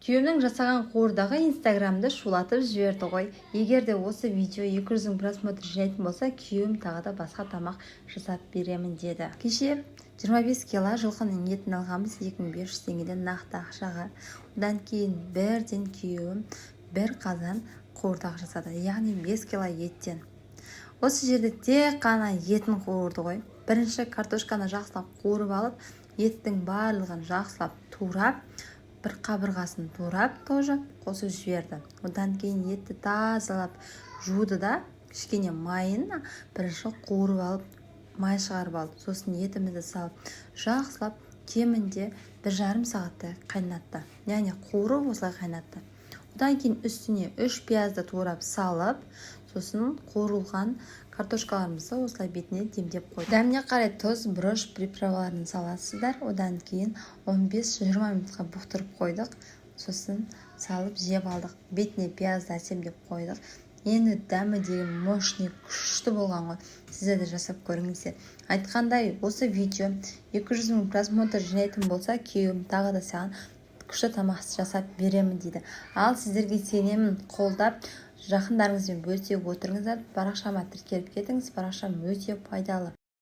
Күйеуімнің жасаған қуырдағы Инстаграмды шулатып жіберді ғой. Егер де осы видео 200 мың просмотр жинайтын болса, күйеуім тағы да басқа тамақ жасап беремін деді. Кеше 25 кило жылқының етін алғанбыз 2500 теңгеден, нақты ақшаға. Одан кейін бірден күйеуім бір қазан қуырдақ жасады, яғни 5 кило еттен. Осы жерде тек қана етін қуырды ғой. Бірінші картошканы жақсылап қуырып алып, еттің барлығын жақсылап турап, бір қабырғасын турап, тоже қосып жіберді. Одан кейін етті тазалап жуды да, кішкене майын бірінші қуырып алып, май шығарып алды. Сосын етімізді салып, жақсылап кемінде 1,5 сағаттай қайнатты, яғни қуырып, осылай қайнатты. Одан кейін үстіне үш пиязды турап салып, сосын қуырылған картошкаларымызды осылай бетіне демдеп қойдық. Дәміне қарай тұз, бұрыш, приправаларын саласыздар. Одан кейін 15-20 минутқа бұқтырып қойдық. Сосын салып жеп алдық. Бетіне пиязды әсемдеп қойдық. Енді дәмі деген мощный, күшті болған ғой. Сіздер де жасап көріңіздер. Айтқандай, осы видео 200 мың просмотр жинайтын болса, күйеуім тағы да саған күшті тамақ жасап беремін дейді. Ал сіздерге сенемін, қолдап, жақындарыңызбен бөлісе отырыңыздар. Парақшама тіркеліп кетіңіз, парақшам өте пайдалы.